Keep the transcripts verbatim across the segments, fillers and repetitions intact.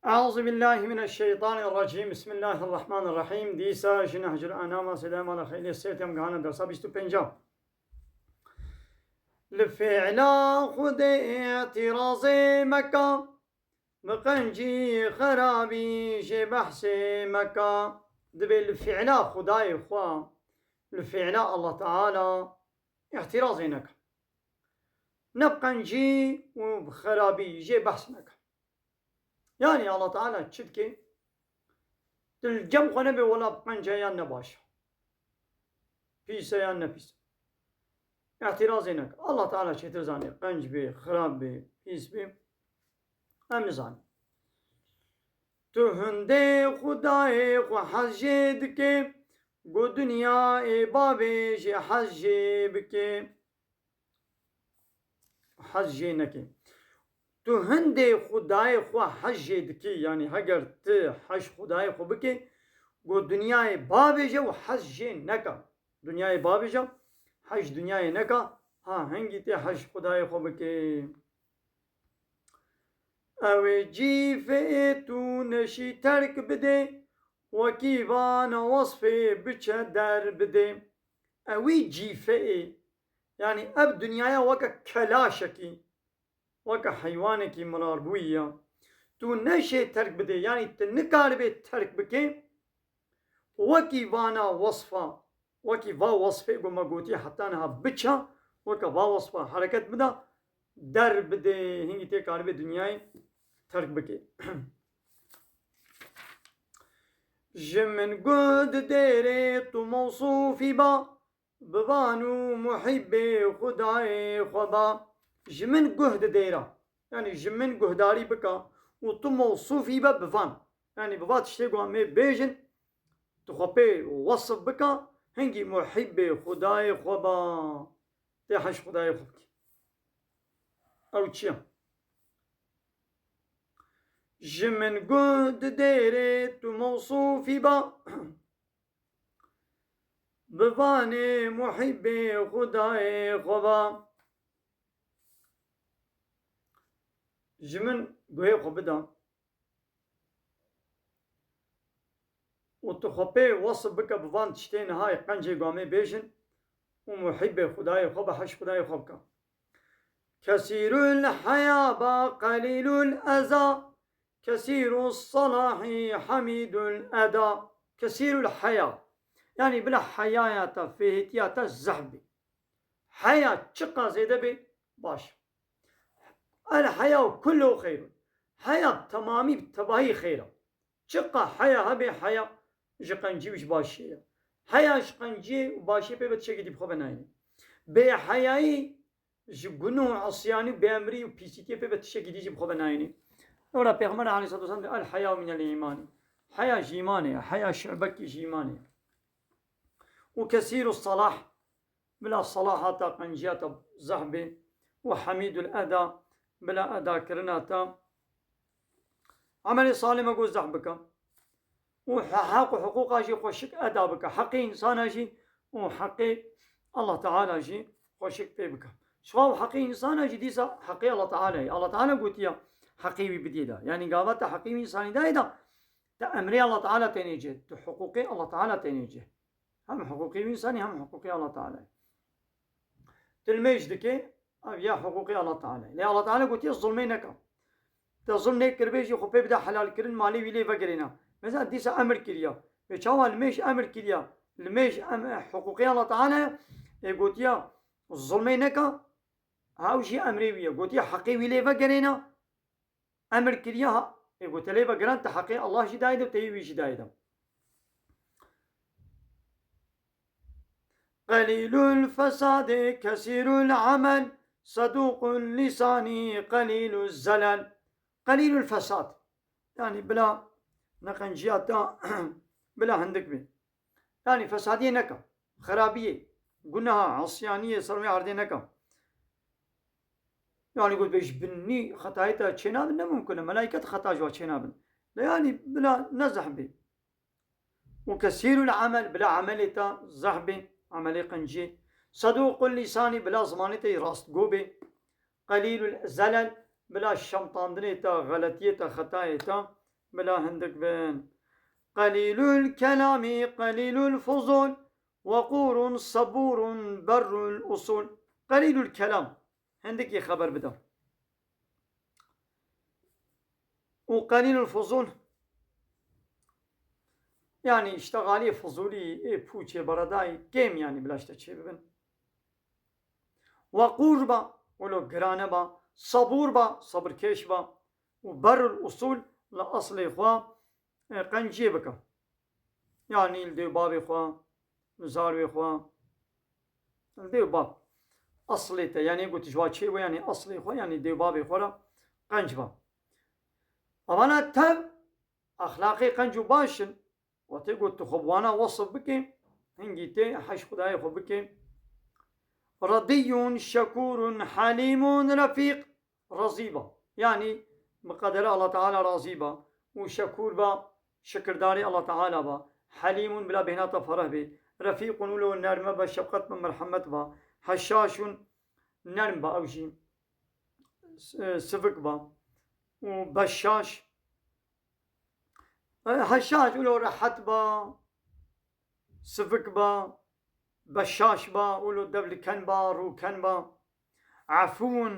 Eûzubillahimineşşeytanirracîm. Bismillahirrahmanirrahîm. Dîsa ji Nehcul Enama sêdema xeylê sêtem gihane dersa bîst û pênca. Li fi'la Xwedê îtirazê meka, bi qencî xerabî jê behsê meka. Dibê li fi'la Xwedayê xwe, li fi'la Allah Teala îtirazê neka. Ne bi qencî û bi xerabî jê behs neke. Yanî Allah Teala çi dike? Tu li cem xwe nebe wela bi qenc e yan ne baş e. Pîs e yan ne pîs e. Îtirazê neke. Allah Teala çêtir zanî. Qenc bê, xirab bê, pîs bê. Em nizanin. Tu hindê Xwedayê xwe hez jê dike, ku dinyayê bavê jê hez jê bike. Hez jê neke. Tu hindê Xwedayê xwe hez jê dikî, yanî heger tu hez Xwedayê xwe bikê, ku dinyayê bavêje û hez jê neka. Dinyayê bavêje, hez dinyayê neka, ha hingî tê hez Xwedayê xwe bikê. Ew ê cîfê tu neşî terk bidê, wekî vana wesfê biçe der bidê. Ewî cîfeyê, yanî ev dinyaya weke kelaşekî, weke heywanekî mirarbûyî ya. Tu neşê terk bidê, yanî tu nikaribê terk bikê, wekî vana wesfa, wekî va wesfê ku me gotiye heta niha biça, weke va wesfa hereket bida, der bidê, hingî tê karibê dinyayê terk bikê. Ji min guh didêrê tu mewsûfî ba, bi van û muhîbê Xwedayê xwe ba. Ji min guh didêra, yanî ji min guhdarî bika û tu mewsûfî be bi van. Yanî bi va tiştê ku em ê bêjin, tu xwe pê wesf bika, hingî muhîbê Xwedayê xwe ba. Tê hez Xwedayê xwe bikî. Ew çi ye? Ji min guh didêrê tu mewsûfî ba. Bi vanê muhîbê Xwedayê xwe ba. Ji min guhê xwe bida. Û tu xwe pê wesf bike bi van tiştê niha ê qencê gamê bêjin û muhîbê Xwedayê xwe be, hez Xwedayê xwe bike. Kesîrul heya ba qelîlul eza, kesîrus salahî hemîdul eda. Kesîrul heya. Yanî bila heyaya te, fêhîtiya te zehf bê. Heya çiqa zêde bê, baş. El heya kullu xeyrun. Heya bi temamî, bi tevahî xeyr e. Çiqa heya hebe, heya ji qencî û ji başiyê ye. Heya ji qenciyê û başiyê pê ve tiştekî dî bi xwe ve nayêne. Bêheyayî ji gunû û isyanî û bêemrî û pîsîtiyê pê ve tiştekî dî jî bi xwe ve nayêne. Ora Pêxember aleyhisselatu vesselam dê, "El heyau minel îmanî." Heya ji îmanê ye. Heya şu'bekî ji îmanê ye. Û kesîru salah, bila salahata, qenciya te zehf bê, û hemîdul eda, bila edakirina te, emelê salê me got zehf bike. Û he-, heq û hiqûqa jî xweşik eda bike. Heqê însana jî û heqê Allah Teala jî xweşik pê bike. Ji xwe heqê însana jî dîsa heqê Allah Teala ye. Allah Teala gotiye heqê wî bidî de. Yanî gava te heqê wî însanî dayê de, te emrê Allah Teala tênê cih, tu hiqûqê Allah Teala tênê cih. Hem hiqûqê wî însanî, hem hiqûqê Allah Teala. Tu limêj dikê, ev ya hiqûqê Allah Teala. Lê Allah Teala gotiye zulmê neke. Te zulm nêkiribê jî xwe pê bide helalkirin, malê wî lê vegerêne. Mesela dîsa emir kiriya. Wê çawa limêj emir kiriya? Limêj em, hiqûqê Allah Teala ye. Ê gotiya zulmê neke, ha ew jî emrê wî ye. Gotiye heqê wî lê vegerêne. Emir kiriye ha. Ê, got, te lê vegiran, te heqê Allah jî dayê de, te yê wî jî dayê de. Qelîlul fesadê kesîrul emel, sedûqul lîsanî qelîluz zelel. Qelîlul fesad. Yanî bila neqenciya te bila hindik bê. Yanî fesadiyê neke, xerabiyê, guneha, isyaniyê ser wê erdê neke. Yanî got, bê ji binî xetayê te çênabin, ne mumkin e. Melayîket xeta ji we çênabin. Lê yanî bila ne zehf bê. Û kesîrul emel, bila emelê te zehf bê, emelê qenciyê. Sedûqul lîsanî, bila zimanê te yê rastgo bê. Qelîlul zelel, bila şemtandinê te, xeletiyê te, xetayê te bila hindik bin. Qelîlul kelamî, qelîlul fuzul, weqûrun, sabûrun, berrul usûl. Qelîlul kelam. Hindikî xeber bide. Û qelîlul fuzul, yanî îştexalî fuzûlî, ê pûçê beredayî, kêm yanî bila işte çê bibin. Weqûr ba, wilo girane ba, sabûr ba, sabirkêş ba. Û berrul usûl, li eslê xwe, e, qenciyê bike. Yanî li dê û bavê xwe, li zarwê xwe, li dê û bav. Eslê te, yanî got ji wa çê we, yanî eslê xwe, yanî dê û bavê xwe re qenc ba. Evana tev exlaqê qenc û baş in. Wextê got tu xwe bi wana wesf bikê, hingî tê heş xwedayê xwe bikê. Redîyun, şekûrun, helîmun, refîq. Razî ba. Yanî bi qedera Allah Teala razî ba. Û şekûr ba, şikirdarê Allah Teala ba. Helîmun, bila bêhnata fereh bê. Refîqun, wilo nerme ba, şefqet ba, merhemet ba. Heşşaşun, nerm ba, ew jî, e, sivik ba. Û beşşaş, e, heşşaş, wilo rehet ba, sivik ba, beşşaş ba, wilo devliken ba, rûken ba. Efûn,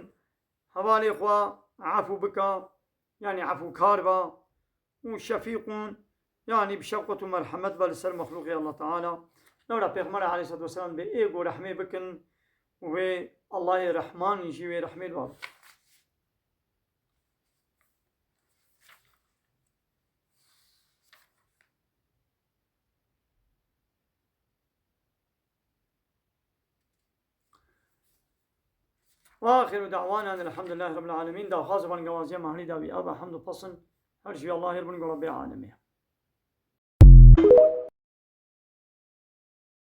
hevalê xwe efû bika, yanî efûkar ba. Û şefîqûn, yanî bi şefqet û merhemet be li ser mexlûqê Allah Teala. Lewra Pêxember aleyhissalatu vesselam bê ê ku rehmê bikin, wê Allahê Rehman jî wê rehmê li wa bikin. وآخر دعوانا أن الحمد لله رب العالمين. Daxwaz û bangewaziya me herî dawî ava hemd û pesin her ji Allahê bin ku Rabbê alemê.